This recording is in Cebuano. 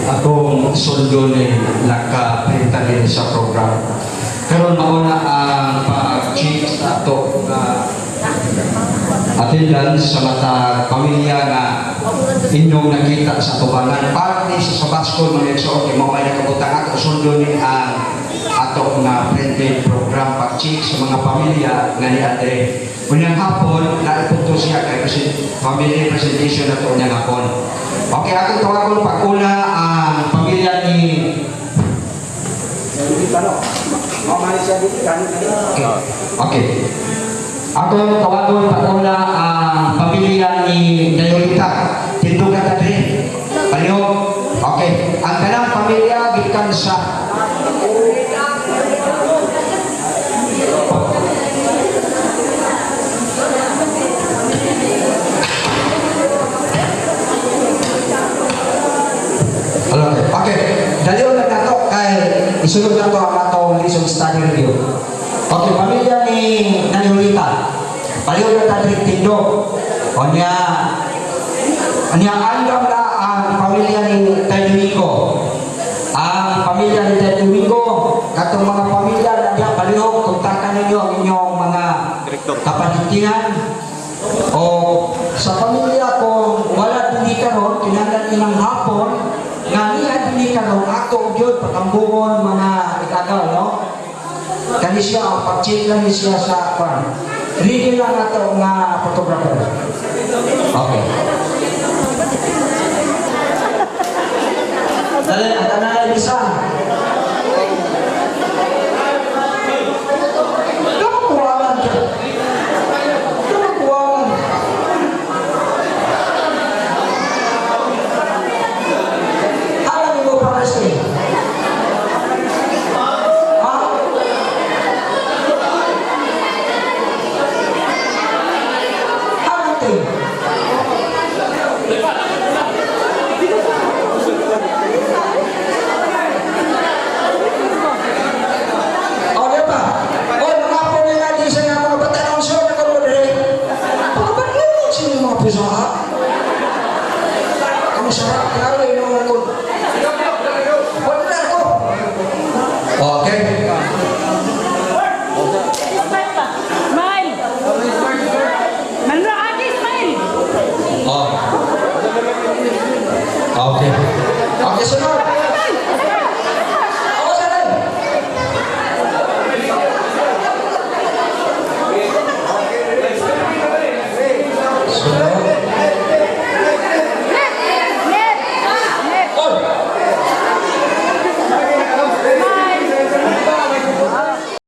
Akong sundo ni naka-printa din sa program. Karon mauna ang pag-check sa ato nga attendance sa matag pamilya nga inyong nakita sa tubangan. Parte sa Sabasco mga igsoon kay mao may nakabutang ato sundo ni ang ato nga printed program pag-check sa mga pamilya nga ni Andre. Unyang hapon, naipunto siya kay family presentation na to unyang hapon. Okay, akong tawagon pag-una ang pamilya ni Okay. Okay. Ako tawagon pag-una ang pamilya ni Nayolita. Tindog ka diri. Palihog. Okay. Ang kanang pamilya gikan sa Okay. Okay. Dalion na nato kay isulod na to ang atong lesson study review. Okay, pamilya ni Nayolita. Palihog na ta diri tindog. Onya, anya andam na ang pamilya ni Tay Domingo. Ang pamilya ni Tay Domingo, katong mga pamilya na diya palihog, kontakan ninyo ang inyong mga kapatiran o sa pamilya kung wala dinhi karon kinahanglan ilang hapon nga niya dinhi karon ato gyud patambungon mga ikagaw, no? Kani siya ang pag-check lang ni siya sa kwan. Ready lang ato nga photographer. Okay. Dali, ang tanan isa. Nakakuwalan ka. Nakakuwalan. Alam mo para sa Ha? Ano tayo? O, di ba? O, mga po nila di sa nga mga batanong siya na kamo dire. Pagkabangon sino mga puso, ha? Kamu sarap, klaro, yun ang kung. Wala na ako. Okay. Smile pa. Smile. Manro, ate, smile. Oh. Okay. Okay, sunod.